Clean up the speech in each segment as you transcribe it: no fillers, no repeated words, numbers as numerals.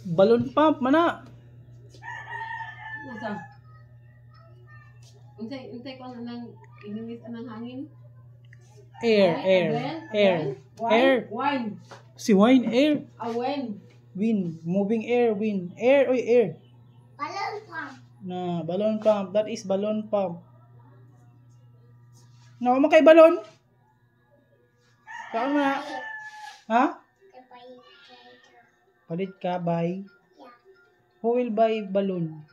Balloon pump mana. Unsa? Unsay unsay ko nang English anang hangin? Air, air, air, air. Wine. Si wine, air. Ah, wind. Wind, moving air, wind. Air, oy, air. Balloon pump. Na, balloon pump. That is balloon pump. Na, mo kay balon? Saan mo na? Ha? Palit ka, buy. Yeah. Who will buy balloon?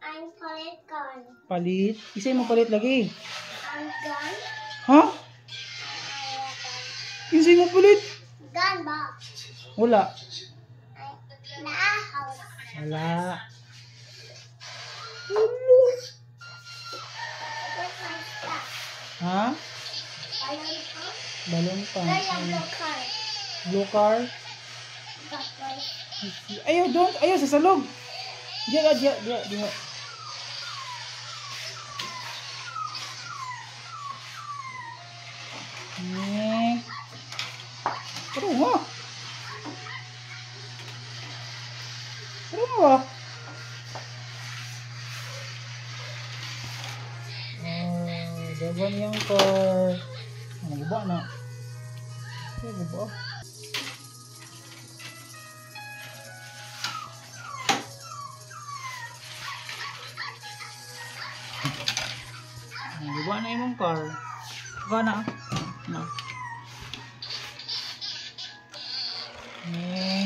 I'm palit gun. Palit? Isay mo palit lagi. I'm gun. Ha? Isay mo palit? Gun ba? Wala. Naa house. Wala. What's my stuff? Ha? Balloon pump. Balloon pump. There's a blue car. Blue car. Got my Ayaw, don't. Ayaw, sa salog. Diya, diya, diya, diya. Eh. Pero nga. Pero nga. Oh, daban yung car. Ano guba na? Ano guba? Ano guba na imong car? Guba na. Na. Eh.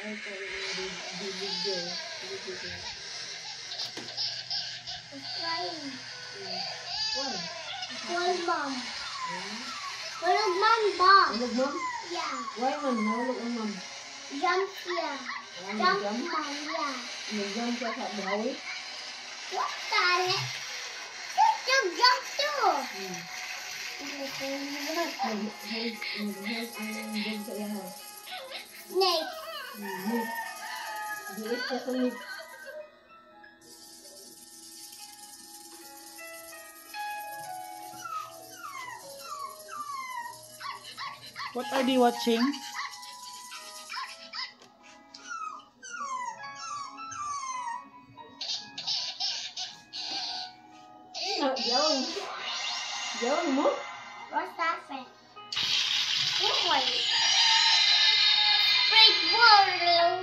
Ay, ko video. Video. It's crying. Why? Call mom. Tulog mom ba? Tulog mom? Yeah. Why man? Nahulog ang mom. Jump siya. Ah, Jump nag-jump? mom, yeah. Nag-jump siya sa buhawi? What the heck? Jump, jump too. Nag-hold ang dog sa iya. Snake. Snake. Giit siya sa snake. What are they watching? Yawn. Yawn mo? What's that thing? Wait. Break ball,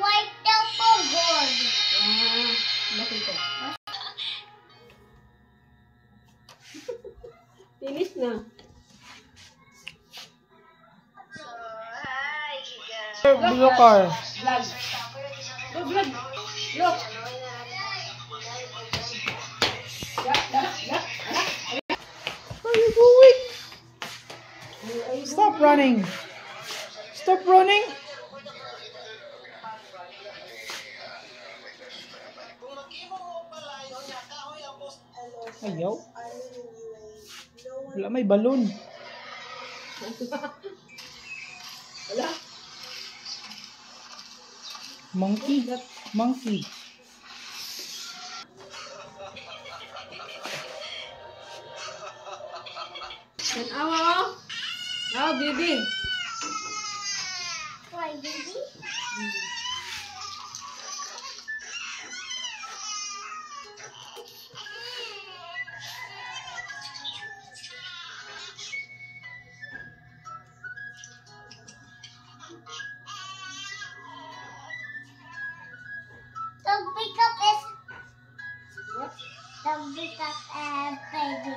white double gold. Ah, nakita. Finish na. Blue car. Vlog. Go vlog. Look. Yeah, yeah, yeah. Where are you going? Stop running. Stop running. Ayaw. Wala may balloon. Wala. Monkey. Monkey. Tanawa oh. Oh, baby. Why, baby? The pickup is What? the pickup baby.